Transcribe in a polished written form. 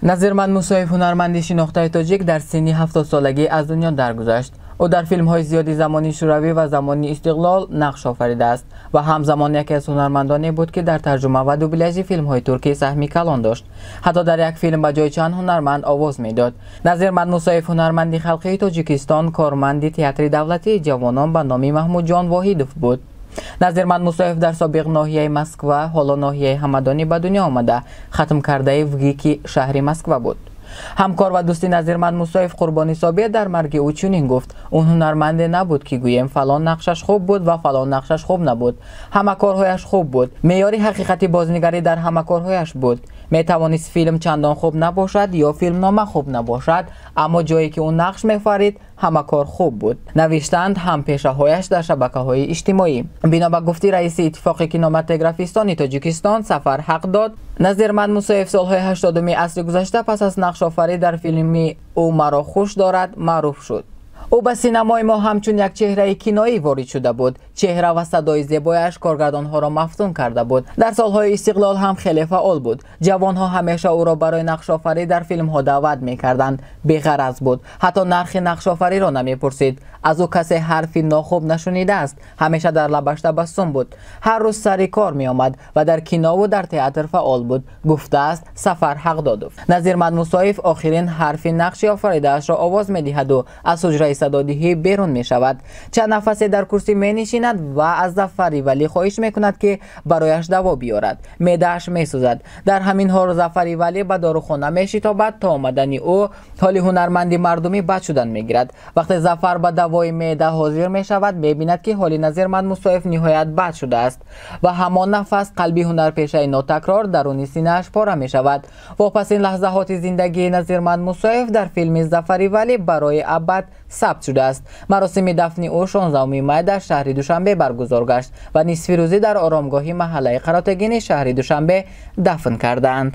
Назирмад Мусоев, ҳунарманди шинохтаи тоҷик, дар синни 70-солагӣ аз дунё даргузашт. Ӯ дар филмҳои зиёди замони Шӯравӣ ва замони истиқлол нақш офаридааст ва ҳамзамон яке аз ҳунармандоне буд, ки дар тарҷума ва дубляжи филмҳои туркӣ саҳми калон дошт. Ҳатто дар як филм ба ҷои чанд ҳунарманд овоз медод. Назирмад Мусоев ҳунарманди халқии Тоҷикистон, корманди театри давлатии ҷавонон ба номи Маҳмудҷон Воҳидов буд. Назирмад Мусоев дар собиқ ноҳияи Москва, ҳоло ноҳияи Ҳамадонӣ ба дунё омада, хатмкардаи ВГИКи шаҳри Москва буд. Ҳамкор ва дӯсти Назирмад Мусоев Қурбони Собир дар марги ӯ чунин гуфт: ӯ ҳунарманде набуд, ки гӯем фалон нақшаш хуб буд ва фалон нақшаш хуб набуд. Ҳама корҳояш хуб буд. Меъёри ҳақиқати бознигарӣ дар ҳама корҳояш буд. Метавонист филм чандон хуб набошад ё филмнома хуб набошад, аммо ҷое ки ӯ нақш мефарид, ҳама кор хуб буд. Навиштанд ҳампешаҳояш дар шабакаҳои иҷтимоӣ. Бино ба гуфти раиси Иттифоқи кинематографистони Тоҷикистон Сафар Ҳақдод, Назирмад Мусоев солҳои 80-уми асри гузашта пас аз нақшофарӣ дар филми «Ӯ маро хуш дорад» маъруф шуд. Ӯ ба синамои мо ҳамчун як чеҳраи киноӣ ворид шуда буд. Чеҳра ва садои зебояш коргардонҳоро мафтун карда буд. Дар солҳои истиқлол ҳам хеле фаъол буд. Ҷавонҳо ҳамеша ӯро барои нақшофарӣ дар филмҳо даъват мекарданд. Беғараз буд. Ҳатто нархи нақшофариро намепурсид. Аз ӯ касе ҳарфи нохуб нашунидааст. Ҳамеша дар лабаш табассум буд. Ҳар рӯз сари кор меомад ва дар кинову дар театр фаъол буд, гуфтааст Сафар Ҳақдодов. Назирмад Мусоев охирин ҳарфи нақши офаридаашро овоз медиҳаду аз ҳуҷраи садодиҳӣ берун мешавад. Чанд нафасе дар курсӣ менишинад ва аз Зафари Валӣ хоҳиш мекунад, ки барояш даво биёрад. Меъдааш месӯзад. Дар ҳамин ҳол Зафари Валӣ ба дорухона мешитобад. То омадани ӯ ҳоли ҳунарманди мардумӣ бад шудан мегирад. Вақте Зафар ба давои меъда ҳозир мешавад, мебинад, ки ҳоли Назирмад Мусоев ниҳоят бад шудааст ва ҳамон нафас қалби ҳунарпешаи нотакрор даруни синааш пора мешавад. Вопасин лаҳзаҳоти зиндагии Назирмад Мусоев дар филми Зафари Валӣ барои абад сабт шудааст. Маросими дафни ӯ 16 май дар шаҳри Душанбе баргузор гашт ва нисфирӯзӣ дар оромгоҳи маҳаллаи Қаротегини шаҳри Душанбе дафн кардаанд.